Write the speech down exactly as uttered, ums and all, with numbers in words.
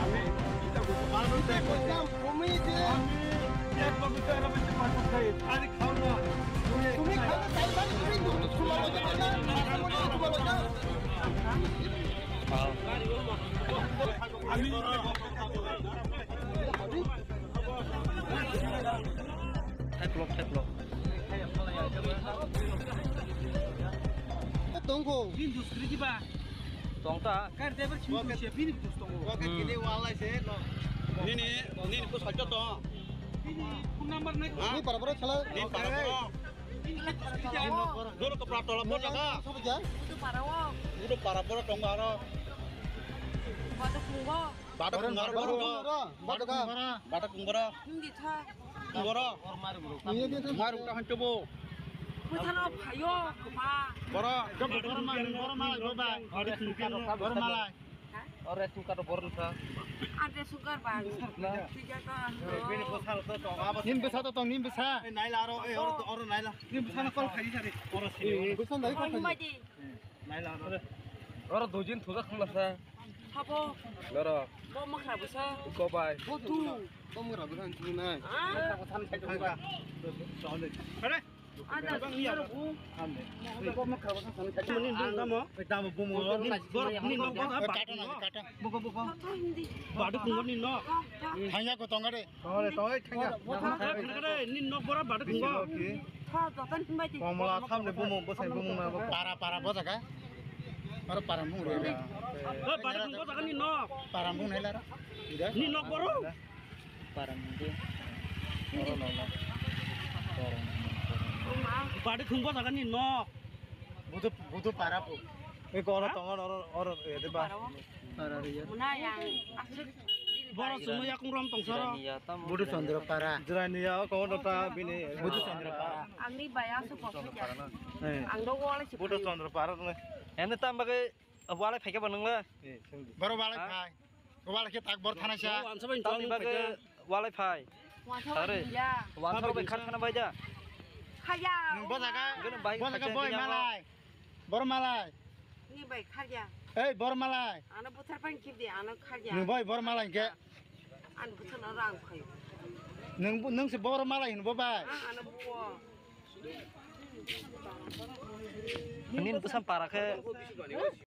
আমি এটা করতে পারবো না। আমি এক বছর ধরে আমি এটা করতে চাই। আরে খাও না। তুমি খাও না, তাই বলে তুমি দুধ তোমার মধ্যে বলে না, তোমার মধ্যে বলে না। আমি Theklok, theklok. Tongko. Bini dus kwrwi diba? Tongta. Kar driver simi dus ya, bini dus tongo. Oke, hmm. Kini walai se no. Nini, nini ko sajjo to. Bini phone number nai. Ha? Ni para para chala. Ni para para. Bini dus kwrwi diba? Doro ko pra tola por jaga. Sobo ja? Udu para o. Udu para por tongo aro. Bado kungo. Bado kungo aro. Bado kungo. Bado kungo. Bado kungo. Hindi tha. Boro. Marung ta hancho bo. Puthano phayo, ma. Boro. Boro malai, boro malai, boro malai. Ore suka to boro sa. Ade sugar bang. Tija to. Nin bwsa to tong, nin bwsa. Naila aro, oro, oro naila. Nin bwsa na call khaji sari. Oro sini. Bwsa dai call khaji. Naila aro. Oro dojin thuja khumla sa. Sabo. Loro. Bo makhra bwsa. Ko bai. Bo tu. Bo makhra bwsa ang thung nai. Ah. Thangka. Sole. Ada senior bu. Ande. Bo makhra bwsa thang thang. Mani ding tamo. Tamo bu mo. Ni bor ni no bo ba. Kata na kata. Bo bo bo. Kata hindi. Badu kungo ni no. Thangya ko tongare. Tongare tongare thangya. Bo thang thang kare ni no bora badu kungo. Tha jotan himbai di. Komla samne bu mo bo sai bu mo na bo. Para para bo jaga. Aro param bung rw. Oi, param bung jaga ni nok. Param bung nai lara. Ni nok boro. Param bung. Oro no no. Param. Badi thung bo jaga ni nok. Budu budu para pu. Ei ko oro tongo oro oro ede ba. Para riya. Muna yang asuk. Boro sumo yakung rom tong soro. Budu Chandra para. Jirania ko no ta bini. Budu Chandra para. Ang ni baya su pok. Ang do wala si. Budu Chandra para ne. Ene tam bagai walai phaikhe ba nwngle? Boro walai phai. Walai khe tak bor thana sa. Tamni bagwi walai phai. Are. Wansok bai kharkhana bai da. Khaya. Nwng bo jaga. Bo jaga boi malai. Bor malai. Ni bai khaya. Ei bor malai. Ano buthar pan kip di ano khaya. Nwng boi bor malai khe. Ano buthar no rang khayo. Nwng nwng se bor malai hin bo bai. Ano bo. Nin bwsam para khe.